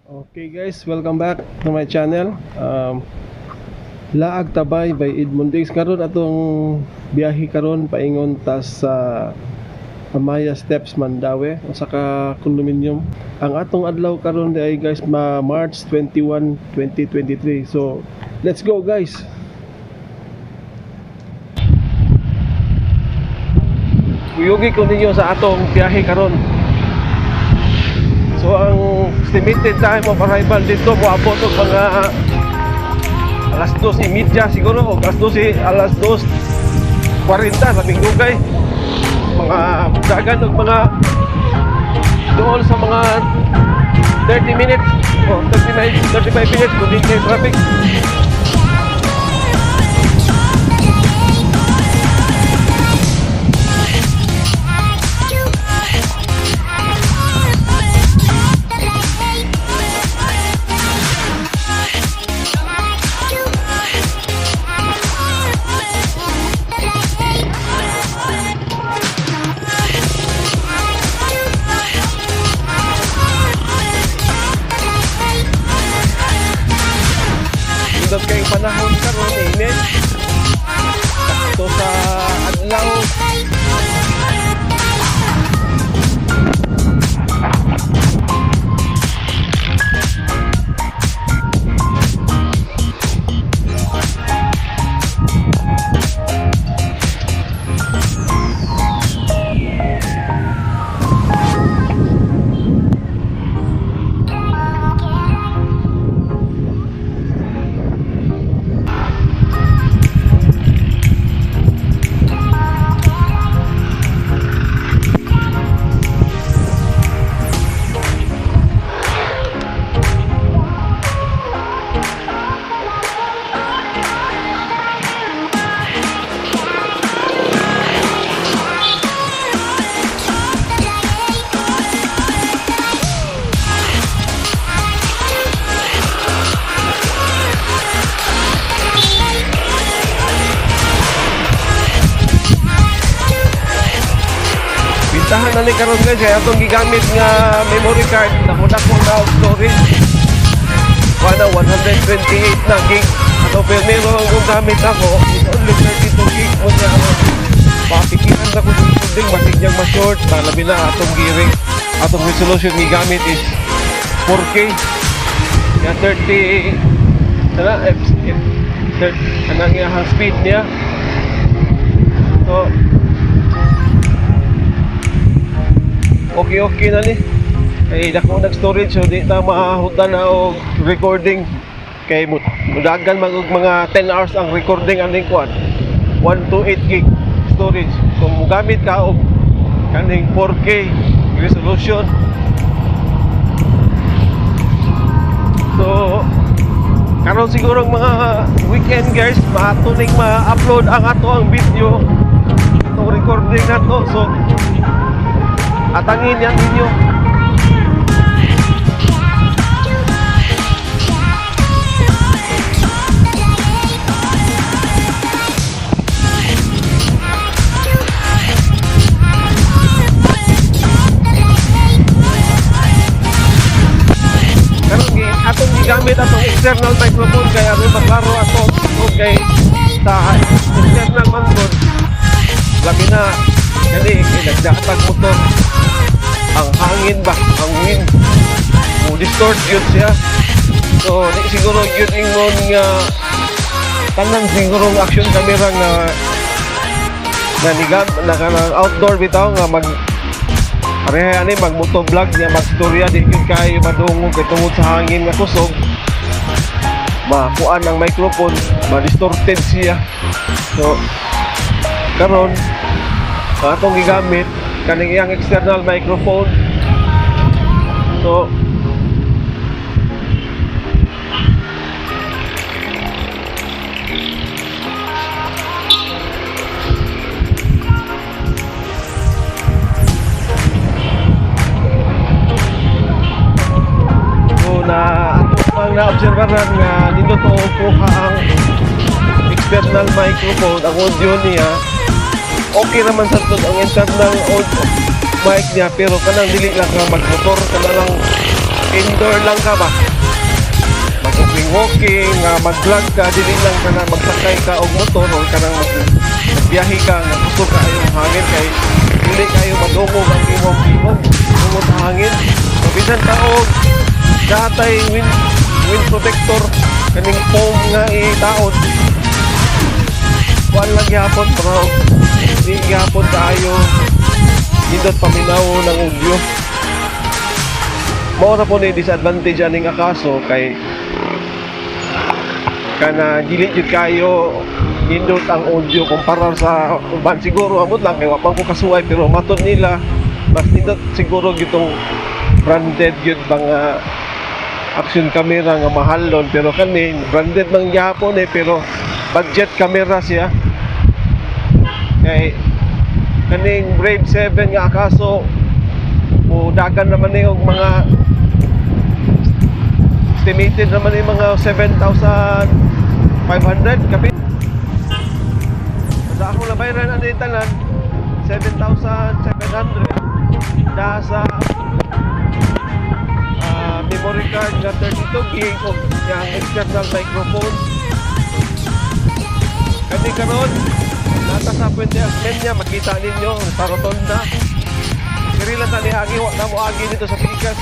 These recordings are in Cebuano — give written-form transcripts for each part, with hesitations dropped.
Okay guys, welcome back to my channel. Laag Tabay by Edmund Diggs. Karon atong biyahe karon paingon ta sa Amaya Steps, Mandaue, usa ka condominium. Ang atong adlaw karon ay guys, ma March 21, 2023. So, let's go guys. Kuyugi ko ninyo sa atong biyahe karon. So ang estimated time of arrival dito moabot og mga alas 2:30 siguro o alas 12, alas 2:40 labing dugay. Mga dagan og mga doon sa mga 30 minutes o 39, 35 minutes kung di kay traffic. Nindot kayong panahon karon, init. Sakto sa adlaw. Bintahan na ni karon guys kay atong gigamit nga memory card dako-dako na og storage. Wala, 128 na gig. Ato pero ang gamit ako is only 32 gig mo niya aron. Mapikihan na ko sa recording, basig niyang ma-short, labi na atong giring atong resolution gigamit is 4K. Ya 30 ana F, F, 30 anang iyang speed niya. So okay okay na ni. Kay dako nag storage, so di ta mahudan na og recording kay mudagan mag og mga 10 hours ang recording aning kuan 128 gig storage kung mogamit ka og kaning 4K resolution. So karon siguro ang mga weekend guys, maato ning ma-upload ang ato ang video, atong recording nato. So atangin yan ninyo. Karon gi atong gigamit atong external microphone kay aron maklaro ato og kay sa external man gud, labi na kani kay nagdatag motor, ang hangin ba, ang wind mo distort yun siya. So di siguro yun ingon nga tanan siguro ang action camera nga na nigam na kanang outdoor bitaw nga mag pareha ani mag moto vlog niya, magstorya, di gyud kayo madungog kay tungod sa hangin nga kusog, makuan ang microphone, ma-distorted siya. So karon ang atong gigamit kaning iyang external microphone. So So na ato mang naobserbaran nga nindot og kuha ang external microphone, ang audio niya okay naman sa tod ang internal audio mic niya, pero kanang dili lang ka magmotor, kanang lang Indoor lang ka ba? Mag-walking walking, nga mag-vlog ka, dili lang ka na magsakay ka og motor o kanang magbiyahe ka nga gusto ka yung hangin kay dili kayo madungog ang imong bihog tungod sa hangin. So, bisan pa og datay wind protector, kaning foam nga itaod, kuan lang gyapon, pero di gyapon kaayo nindot paminaw ng audio. Mao ra po ni disadvantage aning Akaso kay kana dili jud kayo nindot ang audio kumpara sa uban. Siguro amot lang kay wa man ko kasuway, pero matod nila mas nindot siguro gitong branded gyud mga action camera nga mahalon, pero kani branded man gyapon eh, pero budget camera siya kay kaning Brave 7 nga Akaso o dagan naman ni og mga estimated naman yung mga 7,500 kapit. Sa akong nabayaran ano yung tanan, 7,700 na sa memory card nga 32 gig o yung external microphone. Kani karon nata sa Puente Osmeña, makita ninyo sa rotonda. Diri lang ta ni agi, wa na mo agi dito sa Pikas.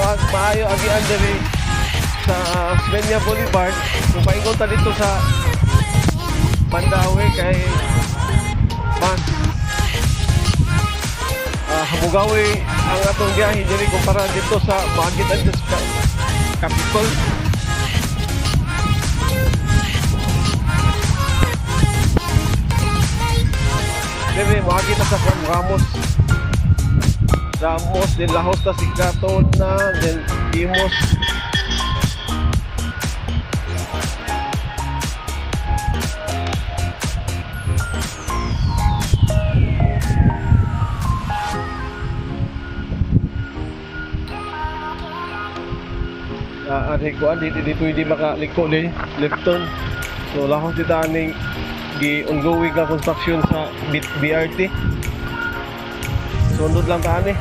Mas maayo agian diri sa Osmeña Boulevard. Kung paingon ta dito sa Mandaue kay mas habugawi ang atong biyahe diri kumpara dito sa maagitan dito sa Capitol. Diri moagi ta sa Juan Ramos. Ramos, then lahos ta si na, then Imos. Ari ko di pwede makaliko ni Lipton. So lahos dito aning gi ongoing nga construction sa BRT. Sunod lang ta ani.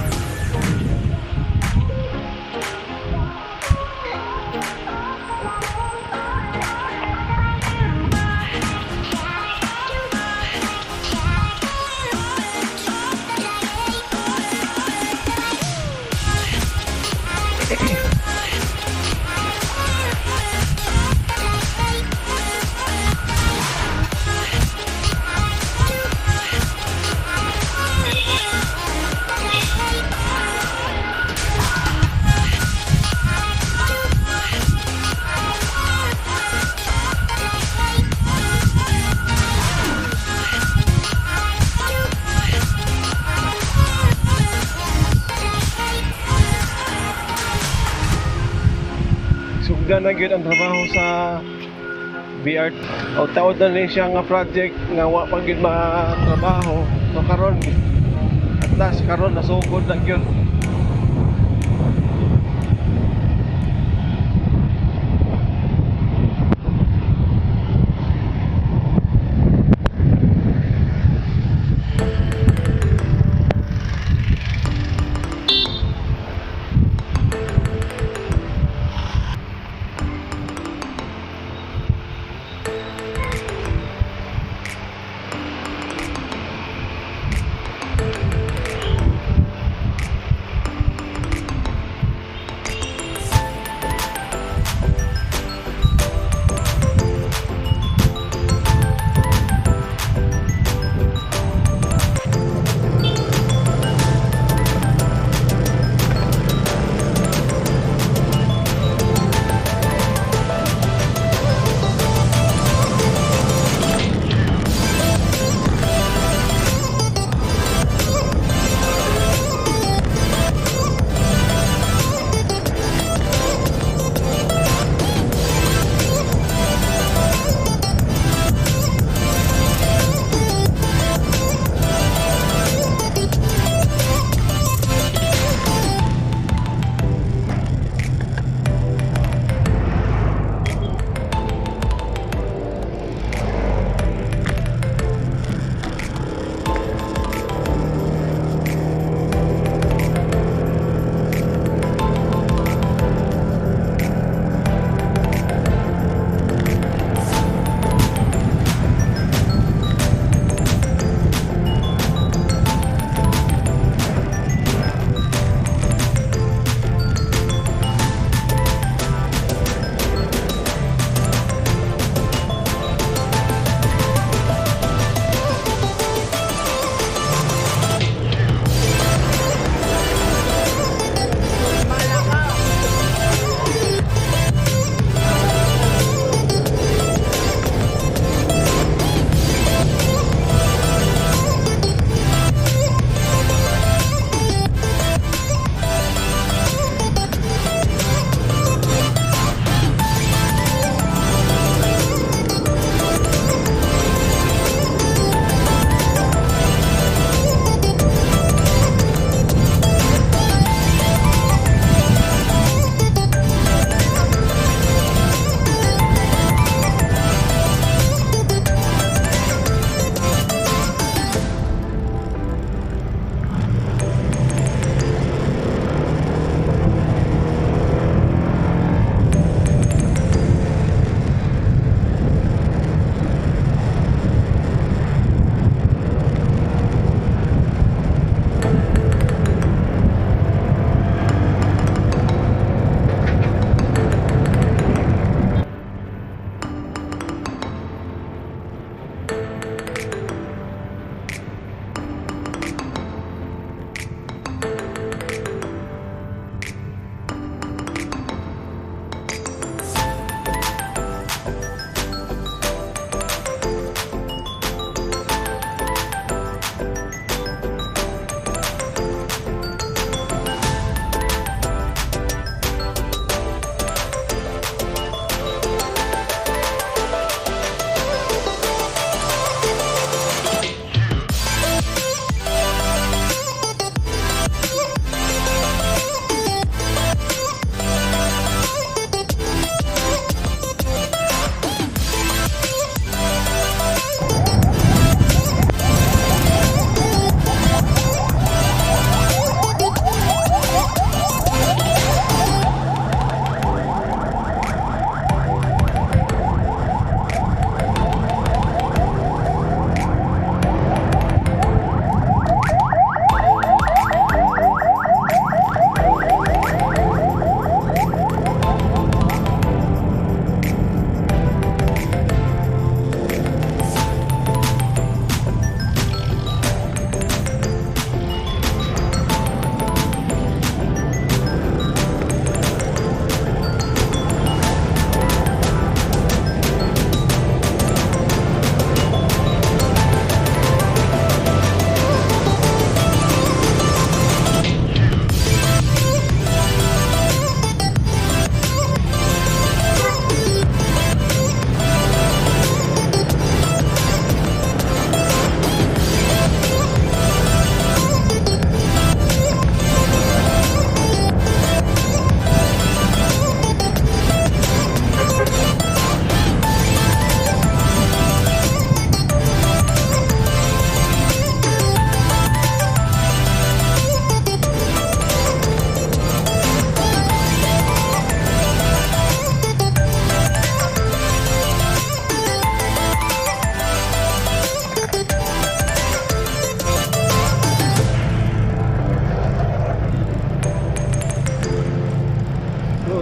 Sugdan na gyud ang trabaho sa BRT. O taod na ni siya nga project nga wa pa gyud matrabaho. So karon at last karon nasugod na gyud.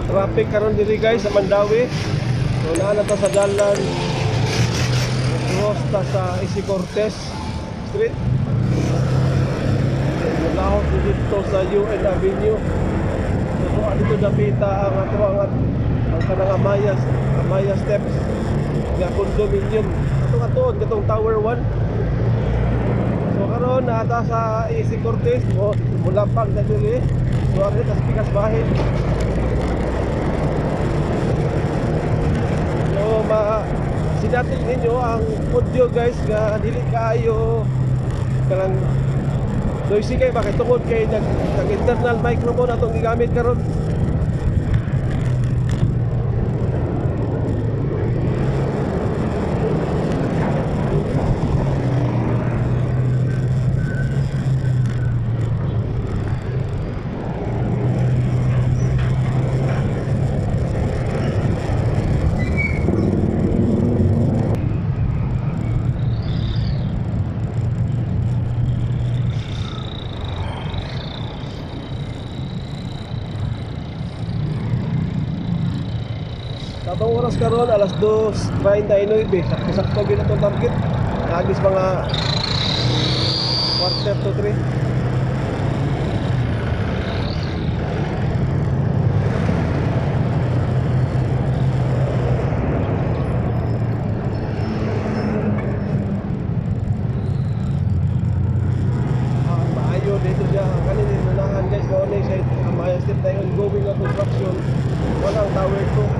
So traffic karon diri, guys, sa Mandaue. So naa na ta sa dalan. Cross ta sa AC Cortez Street. Mulahot dito sa UN Avenue. So dito dapita ang ato ang kanang Amaya Steps nga condominium. Atong atuon katong Tower 1. So karon naa ta sa AC Cortez mo mulapag na diri. So ari ta sa pikas bahin. So ma sinating ninyo ang audio, guys, nga dili kaayo kanang noisy kay bakit tungod kay nag internal microphone atong gigamit karon. Sa atong oras karon, alas 2:39, sakto-sakto gyud atong target. Nagis mga 2:45. Ah, maayo dito siya. Ang kanin unahan, guys, mao ni sa Amaya Step na ongoing na construction. Walang Tower 2.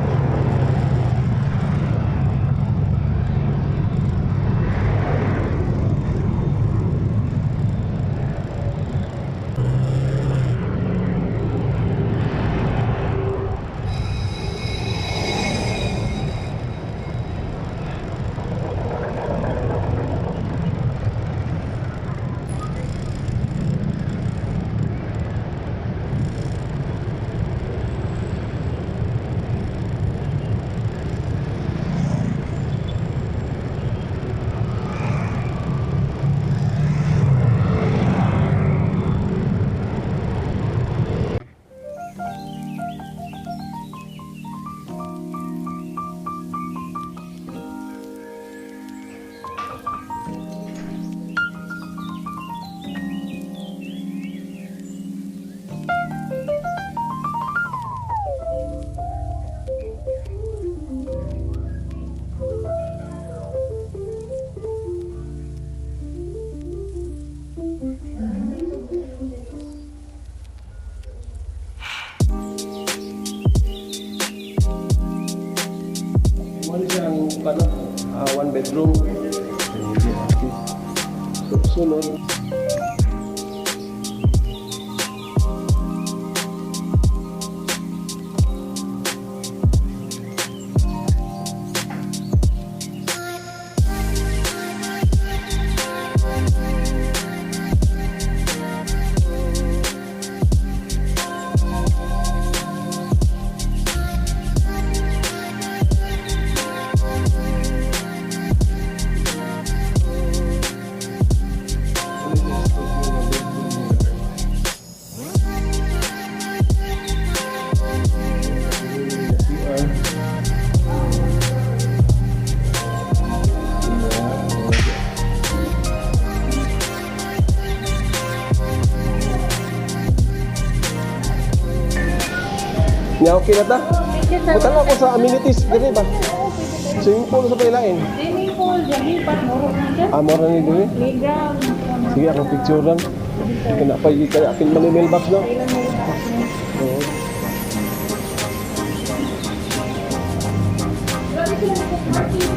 Mo ni siyang ano, one bedroom. Okay. So, sunod. Ano yung studio nga bedroom niya? CR. Nya, okay na ta? Butang ako sa amenities diri ba? Swimming pool sa pailain. Swimming pool, lipat, muro na siya. Ah, mora ni diri. Playground. Sige, akong picturean. Kaya pa kaya akin man yung mailbox, no? Oo. Grabe sila nagpo-parking.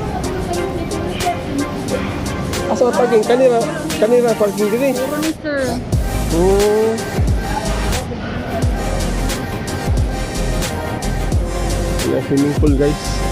Asa ang parking? Kanira parking diri. Muro ni sir. Yeah, swimming pool, guys.